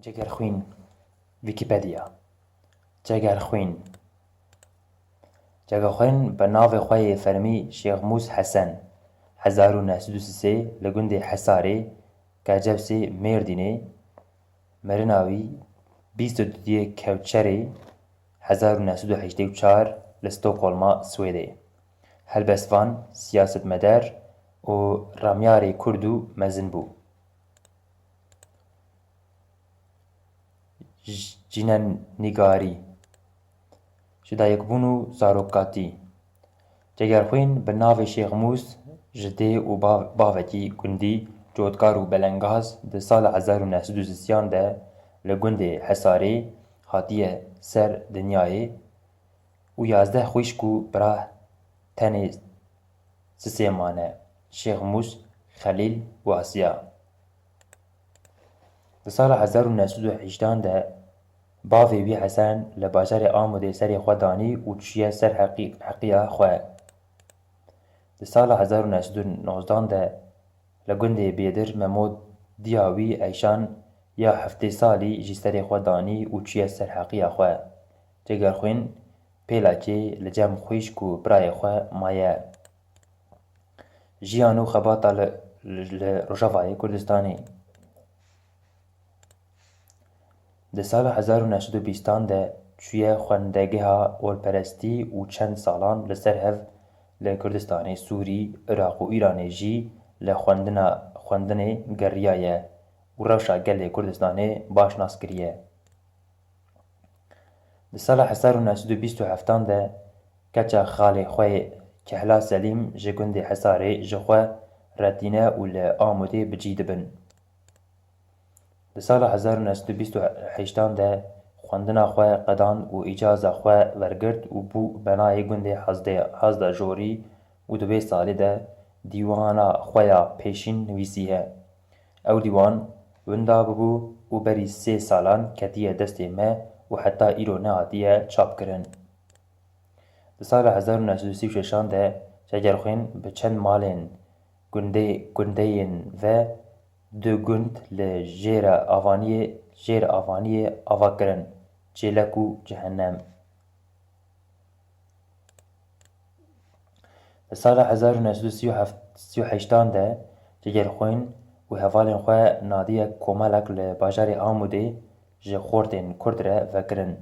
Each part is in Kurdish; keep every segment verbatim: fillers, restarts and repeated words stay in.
Cegerxwîn. Wikipedia. Cegerxwîn. Cegerxwîn bi navê xwe yê fermî Şêxmûs Hesen, hezar û neh sed û sisê, li gundê Hesarê, Kecevsê, Mêrdînê, mirina wî bîst û duyê Kewçerê, hezar û neh sed û heştê û çar, li Stockholma, Swêdê. Helbestvan, siyasetmedar û ramyarê kurd û mezin bû. J-, Cinenîgarî, ji dayikbûn û zarokatî. Cegerxwîn bi navê Şêxmûs ji dê û bav-, bavekî gundî, cotkar û belengaz, di sala hezar û neh sed û sisiyan de li gundê Hesarê hatiye ser dinyayê û yazdeh xwişk û bira tenê sisê mane, Şêxmûs, Xelîl û Asiya. Di sala hezar û neh sed û hejdan de bavê wî Hesen li bajarê Amûdê serê xwe danî û çûye ser heqî-, heqiya xwe. Di sala hezar û neh sed û nozdan de li gundê Bêdir Memo diya wî Eyşan ya heftê salî jî serê xwe danî û çûye ser heqiya xwe. Cegerxwîn pêlakê li cem xwişk û birayê xwe maye. Jiyan û xebata li, li, li Rojavayê Kurdistanê. Di sala hezar û neh sed û bîstan de çûye xwendegeha olperestî û çend salan li ser hev li Kurdistanê Sûrî, Iraq û Îranê jî li xwendina, xwendinê geriyaye û rewşa gelê Kurdistanê baş nas kiriye. Di sala hezar û neh sed û bîst û heftan de keça xalê xwe yê Kehla Selîm ji gundê Hesarê ji xwe re tîne û li Amûdê bi cî dibin. Di sala hezar û neh sed û bîst û heştan de xwendina xwe qedan û îcaza xwe wergirt û bû benayê gundê Hazdê-, Hazda Jorî û di wê salê de dîwana xwe ya pêşîn nivîsiye. Ew dîwan winda bûbû û berî sê salan ketiye destê me û heta îro nehatiye çapkirin. Di sala hezar û neh sed û sî û şeşan de Cegerxwîn bi çend malên gundê-, gundeyên ve du gund li Jêra Avaniyê, Jêr Avaniyê ava kirin, Çêlek û Cehennem. Di sala hezar û neh sed û sî û heft, sî û heştan de Cegerxwîn û hevalên xwe nadiye komelek li bajarê Amûdê ji xortên Kurd re vekirin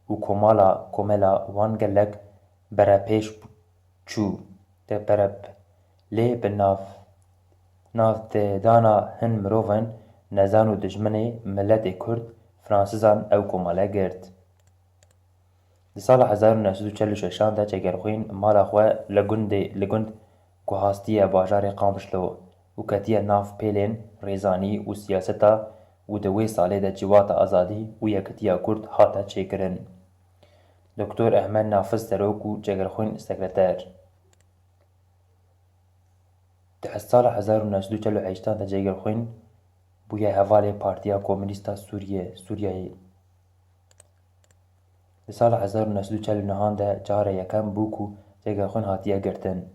û komala, komela wan gelek berepêş çû. Te berep lê bi nav, navdedana hin mirovên nezan û dijminê miletê Kurd, Fransizan ew komale girt. Di sala hezar û neh sed û çel û şeşan de Cegerxwîn mala xwe li gundê, li gund Guhastiye bajarê Qamişlo û ketiye nav pêlên rêzanî û siyaseta û di wê salê de Civata Azadî û Yekitiya Kurd hate çêkirin. Doktor Ehmed Nafiz serok û Cegerxwîn sekreter. Di sala hezar û neh sed û çel û heştan de Cegerxwîn bûye hevalê Partiya Komûnîst a Sûriye, Sûriyeyê. Di sala hezar û neh sed û çel û nehan de cara yekem bû ku Cegerxwîn hatiye girtin.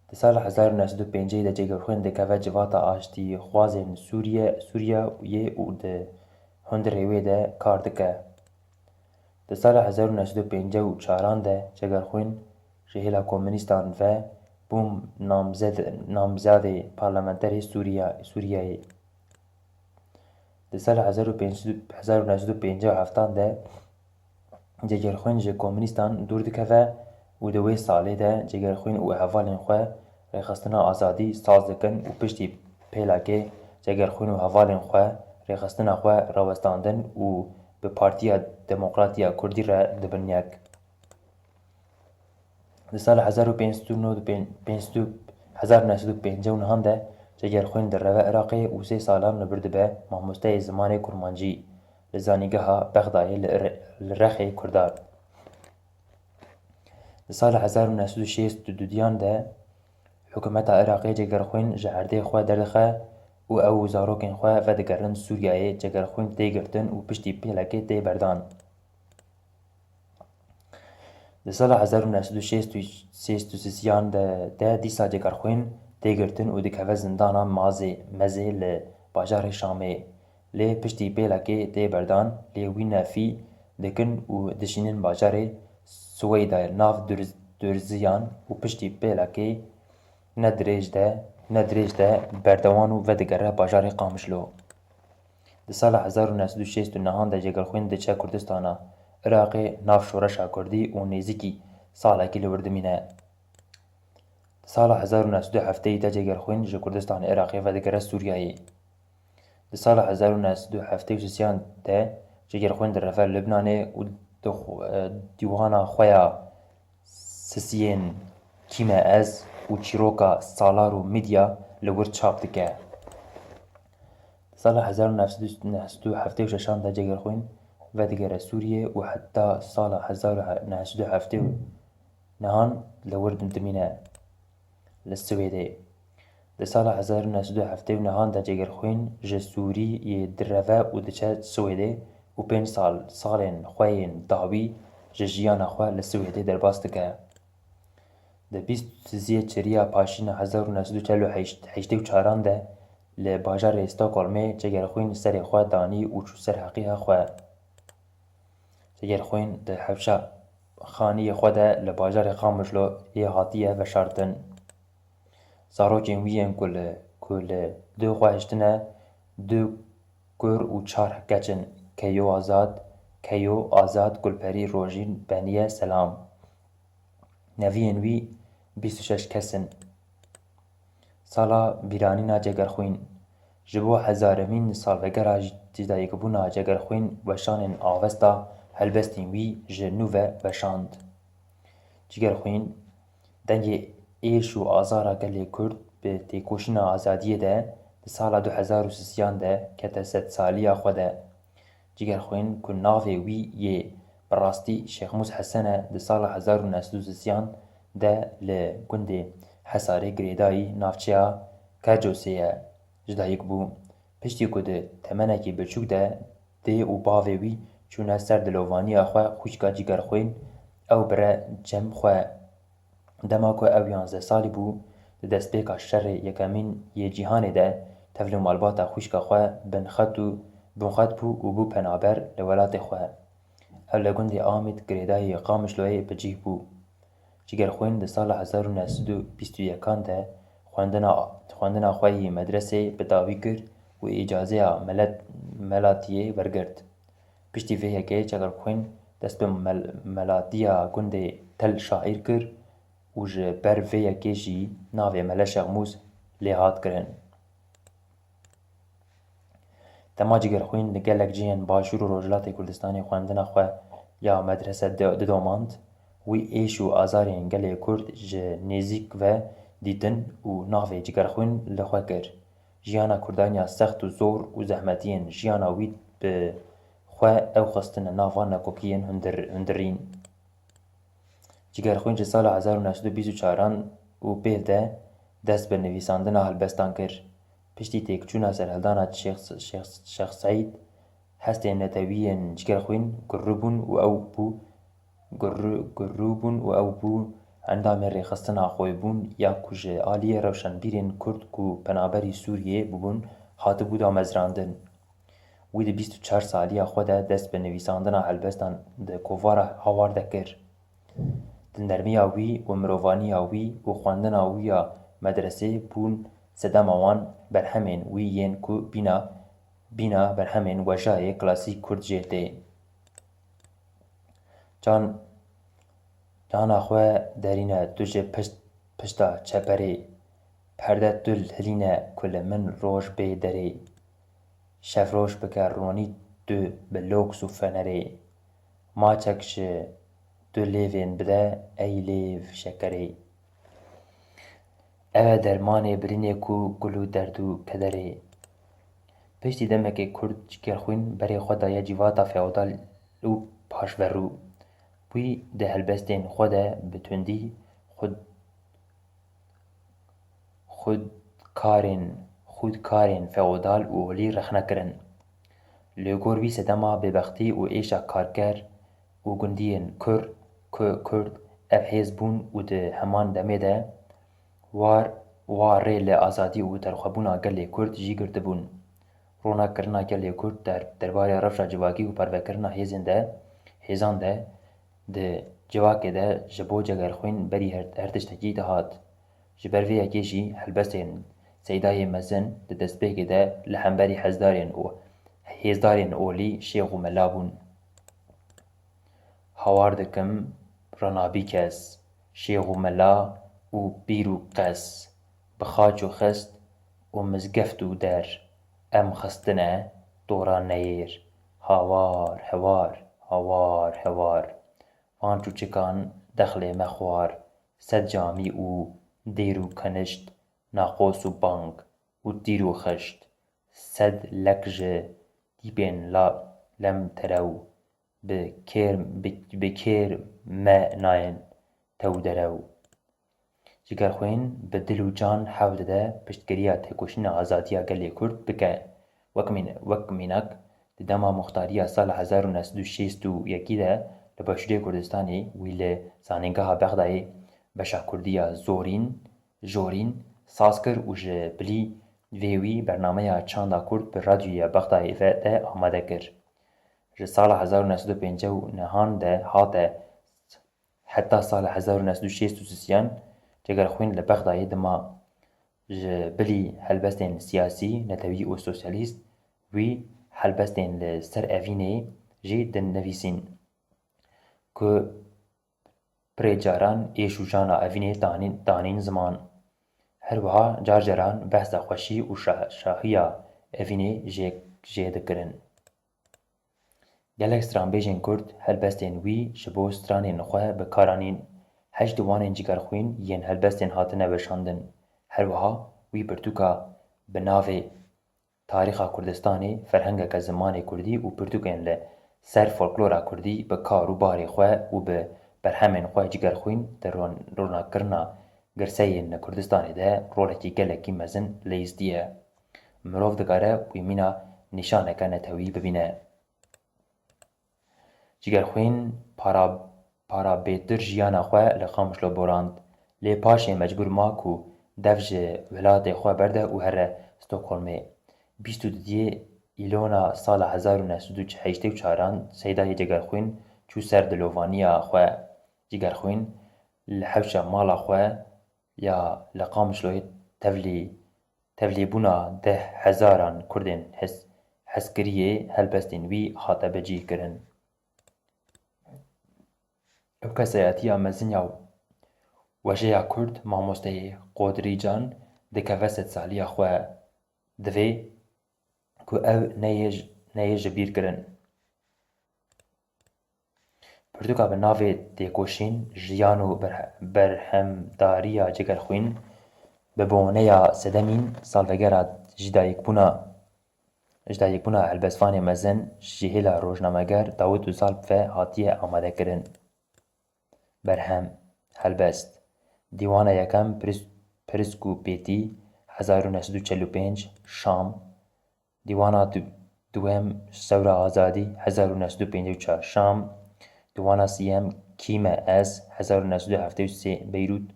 Di sala hezar û neh sed û pêncî de Cegerxwîn dikeve Civata Aştîxwazên Sûriye, Sûriyeyê û di hundirê wê de kar dike. Di sala hezar û neh sed û pêncî û çaran de Cegerxwîn ji hêla komûnîstan ve bû namzed-, namzadê parlamenterê Sûriya-, Sûriyeyê. Di sala hezar û pênc sed, hezar û neh sed û pêncî û heftan de Cegerxwîn ji komûnîstan dûr dikeve û di wê salê de Cegerxwîn û hevalên xwe Rêxistina Azadî saz dikin û piştî pêlakê Cegerxwîn û hevalên xwe rêxistina xwe rawestandin û bi Partiya Demokrat ya Kurdî re dibin yek. Di sala hezar û pênc sed û nod û pênc, pênc sed û, hezar neh sed û pêncî û nehan de Cegerxwîn direve Iraqê û sê salan li vir dibe mamosteyê zimanê kurmancî li Zanîngeha Bexdayê li Ir-, li Rexê Kurdan. Di sala hezar û neh sed û şêst û duyan de hikûmeta Iraqê Cegerxwîn ji erdê xwe derdixe û ew û zarokên xwe vedigerin Sûriyeyê. Cegerxwîn tê girtin û piştî pêlekê tê berdan. Di sala hezar û neh sed û şêst û sêyan de, de dîsa Cegerxwîn tê girtin û dikeve zindana Mazê, Mezê li bajarê Şamê. Lê piştî pêlekê tê berdan, lê wî nefî dikin û dişînin bajarê Siweydayê nav Durz-, Durziyan û piştî pêlekê ne dirêj de, ne dirêj de berdewan û vedigere bajarê Qamişlo. Di sala hezar û neh sed û şêst û nehan de Cegerxwîn diçe Kurdistana Iraqê nav şoreşa Kurdî û nêzîkî salekî li wir dimîne. Di sala hezar û neh sed û heftê de Cegerxwîn ji Kurdistanê Iraqê vedigere Sûriyeyê. Di sala hezar û neh sed û heftê û sisiyan de Cegerxwîn direve Libnanê û di xwe-, dîwana xwe ya sisiyên Kî me ez û çîroka Salar û Midya li wir çap dike. Di sala hezar û neh sed û heftê û şeşan de Cegerxwîn vedigere Sûriyê û heta sala hezar û neh sed û heftê û nehan li wir dimîne li Swêdê. Di sala hezar û neh sed û heftê û nehan de Cegerxwîn ji Sûriyê direve û diçe Swêdê û pênc sal, salên xwe yên dawî ji jiyana xwe li Swêdê derbas dike. Di bîst û sê Çeriya Paşîna hezar û neh sed û çel û heşt, heştê û çaran de li bajarê Stockholmê Cegerxwîn serê xwe danî û çû ser heqîya xwe. Cegerxwîn di hewşa xaniyê xwe de li bajarê Qamişlo yê hatiye veşartin. Zarokên wî yên ku li, ku li du xwe hiştine, du kur û çar keç in. Keyo Azad, Keyo Azad, Gulperî Rojîn, Beniye Selam. Neviyên wî bîst û şeş kes in. Sala bîranîna Cegerxwîn. Ji bo hezaremîn salvegera ji-, cîdayîkbûna Cegerxwîn weşanên Avesta helbestên wî ji nû ve weşand. Cigerxwîn, dengê êş û azara gelê Kurd bi têkoşîna azadiyê de di sala du hezar û sisiyan de kete sedsaliya xwe de. Cigerxwîn ku navê wî yê bi rastî Şêxmûs Hesen e, di sala hezar û neh sed û sisiyan de li gundê Hesarê girêdayî navçeya Kercosê ye, ji dayik bû. Piştî ku di temenekî biçûk de dê û bavê wî çûne ser dilovaniya xwe xwişka Cigerxwîn, ew bire cem xwe. Dema ku ew yanzdeh salî bû, di destpêka şerê yekemîn yê cîhanê de tevlî malbata xwişka xwe binxet û binxet bû û bû penaber li welatê xwe. Ew li gundê Amîd girêdayî Qamişloyê bi cih bû. Cigerxwîn di sala hezar û neh sed û bîst û yekan de xwendina, xwendina xwe yî medresê bi dawî kir û îcazeya melet-, melatiyê wergirt. Piştî vê yekê Cigerxwîn dest bi mel-, melatiya gundê Tel Şaîr kir û ji ber vê yekê jî navê Mele Şexmûs lê hat kirin. Dema Cigerxwîn li gelek cihên Başûr û Rojhilatê Kurdistanê xwendina xwe ya medrese di-, didomand, wî êş û azarên gelê Kurd ji nêzîk ve dîtin û navê Cigerxwîn li xwe kir. Jiyana Kurdan ya sext û zor û zehmetiyên jiyana wî bi xwe ew xistine nav van nakokiyên hundir-, hundirîn. Cigerxwîn ji sala hezar û neh sed û bîst û çaran û pêv de dest bi nivîsandina helbestan kir. Piştî têkçûna serhildana Şêx, Şêx, Şêx Seîd, hestên netewî yên Cigerxwîn gurrû bûn û ew bû, gurrû, gurrû bûn û ew bû endamê rêxistina Xoybûn ya ku ji aliyê rewşenbîrên Kurd ku penaberî Sûriyê bûbûn hatibû damezrandin. Wî di bîst û çar saliya xwe de dest bi nivîsandina helbestan di kovara Hawar de kir. Di nermiya wî û mirovaniya wî û xwendina wî ya medresê bûn sedema wan berhemên wî yên ku bîna, bîna berhemên wejayê klasîk Kurd jê tê. Can, cana xwe derîne tu ji pişt, pişta çeperê, perde tu hilîne ku li min roj bê derê. Şev roj bike ronî tu bi loks û fenerê. Maçek ji tu lêvên bide ey lêv şekerê. Ew e dermanê birînê ku gul û derd û kederê. Piştî demekê Kurd Cigerxwîn berê xwe daye civata feodal û paşverû. Wî di helbestên xwe de bi tundî xud-, xudkarên, xudkarên feodal û olî rexne kirin. Li gor wî sedema bêbextî û êşa karker û gundiyên Kur-, Ku-, Kurd ev hêz bûn û di heman demê de war, war rê li azadî û terxwebûna gelê Kurd jî girtibûn. Ronakirina gelê Kurd der, derbarê rewşa civakî û parvekirina hêzên de, hêzan de, di civakê de ji bo Cegerxwîn berî her, her tiştekî dihat. Ji ber vê yekê jî helbestên Seydayê Mezin di destpêkê de li hemberî hezdarên û hêzdarên olî şêx û mela bûn. Hawar dikim, rinabî kes, şêx û mela û pîr û qes, bi xaç û xist û mizgeft û der, em xistine dora neyêr, hawar hewar, hawar hewar. Van çûçikan dexlê me xwar, sed camî û dêr û kenişt, naqos û bang û tîr û xişt, sed lek ji tîpên la lem terew, bi kêr, bi, bi kêr me nayên tew derew. Cigerxwîn bi dil û can hewl dide piştgiriya têkoşîna azadiya gelê Kurd bike. Wek mîn-, wek mînak, di dema muxtariya sala hezar û neh sed û şêst û yekî de li Başûrê Kurdistanê wî li Zanîngeha Bexdayê beşa Kurdî ya Zorîn, Jorîn, saz kir û ji bilî vê wî bernameya çanda Kurd bi radyoya Bexdayê ve de amade kir. Ji sala hezar û neh sed û pêncî û nehan de hate heta sala hezar û neh sed û şêst û sisiyan Cegerxwîn li Bexdayê dima. Ji bilî helbestên siyasî, netewî û sosyalîst wî helbestên li ser evînê jî dinivîsîn ku pirê caran êş û jana evînê tanîn, tanîn ziman. Her wiha car caran behsa xweşî û şa-, şahiya evînê jê, jê dikirin. Gelek stranbêjên Kurd helbestên wî ji bo stranên xwe bi kar anîn. Heşt di wanên Cigerxwîn yên helbestên hatine weşandin. Her wiha wî pirtûka bi navê Tarîxa Kurdistanê, ferhengeke zimanê kurdî û pirtûkên li ser folklora kurdî bi kar û barê xwe û bi berhemên xwe Cigerxwîn di ron-, ronakirina girseyên li Kurdistanê de rolekî gelekî mezin leyîstiye. Mirov dikare wî mîna nîşaneke netewî bibîne. Cigerxwîn para, para bêtir jiyana xwe li Qamişlo borand, lê paşê mecbûr ma ku dev ji welatê xwe berde û here Stockholmê. Bîst û duyê Îlona sala hezar û neh sed û heştê û çaran Seydayê Cigerxwîn çû ser dilovaniya xwe. Cigerxwîn li hewşa mala xwe ya li Qamişloyê tevlî, tevlîbûna deh hezaran Kurdên hes-, hezkiriyê helbestên wî hate bicihkirin. Ew kesayetiya mezin ya wêjeya Kurd, mamosteyê Qodrî Can, dikeve sedsaliya xwe. Divê ku ew neyê j-, neyê ji bîr kirin. Pirtûka bi navê Têkoşîn, Jiyan û Berhe-, Berhemdariya Cigerxwîn bi boneya sedemîn salvegera jidayikbûna, jidayikbûna helbestvanê mezin ji hêla rojnameger Dawid Uzalp ve hatiye amadekirin. Berhem, helbest. Dîwana yekem Pirisk-, Pirisk û Pêtî, hezar û neh sed û çel û pênc, Şam. Dîwana du-, duwem Sewra Azadî, hezar û neh sed û pêncî û çar, Şam. Dîwana siyem Kî me ez, hezar û neh sed û heftê û sê, Beyrût.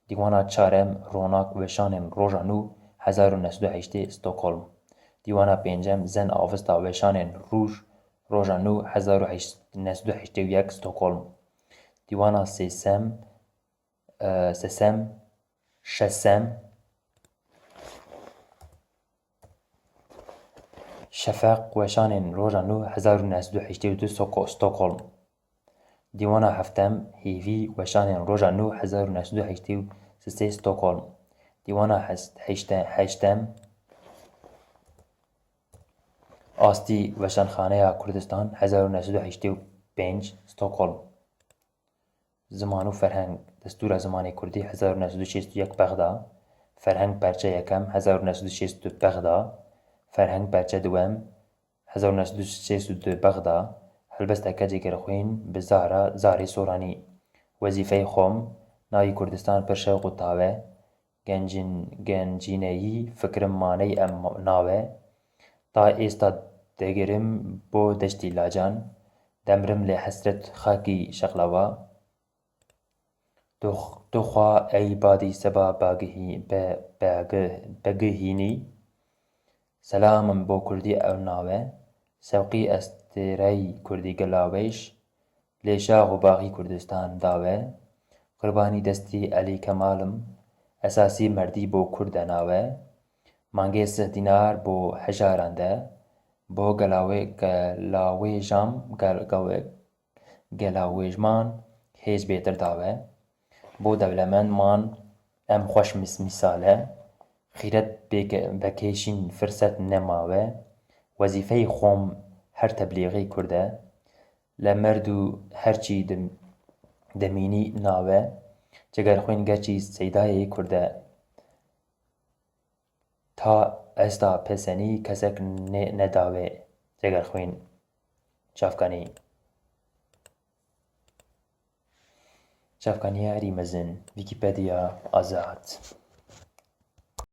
Dîwana çarem Ronak Weşanên Roja Nû, hezar û neh sed û heştê, Stockholm. Dîwana pêncem Zen Avista Weşanên Rûj, Roja Nû, hezar û heşt, neh sed û heştê û yek, Stockholm. Dîwana sêsem, e, sesem, şesem, Şefeq Weşanên Roja Nû, hezar û neh sed û heştê û du, Soko-, Stockholm. Dîwana heftem Hêvî Weşanên Roja Nû, hezar û neh sed û heştê û sê, Stockholm. Dîwana hes-, heşte-, heştem Astî Weşanxaneya Kurdistan, hezar û neh sed û heştê û pênc, Stockholm. Ziman û ferheng, Destûra Zimanê Kurdî, hezar û neh sed û şêst û yek, Bexda. Ferheng Perçe Yekem, hezar û neh sed û şêst û du, Bexda. Ferheng Perçe Duwem, hezar û neh sed û şêst û du, Bexda. Helbesteke Cigerxwîn bi zara, zarê soranî. Wezîfeyê xom, Nayî Kurdistan pir şewq û tawe. Gencîn-, gencîneyî fikrim maney em nawe. Ta êsta degirim bo deştî lacan, demrim lê hesret xakî şeqlawa. Tu x-, tu xwa ey badî seba bagihî-, be-, begi-, begihînî. Selamim bo kurdî ew nawe. Sewqî estêrey kurdî gilawêj. Lê şax û baxî Kurdistan dawe. Qurbanî destî Elî Kemal im. Esasî merdî bo kurd de nawe. Mangê sih dînar bo hejaran de. Bo gelawê gelawêjam gel gelawê gelawêjman hêz bêtir dawe. Bo dewlemendman em xweş mis mîsal e. Xîret bêke vekêşîn firset nemawe. Wezîfeyê xom her teblîxê kurd e. Le merd û her çî dim demînî nawe. Cegerxwîn gerçî seydayê kurd e. Ta esta pesenî kesek nê nedawe. Cegerxwîn. Çavkanî. Çavkaniya Herî Mezin, Wîkîpediya Azad.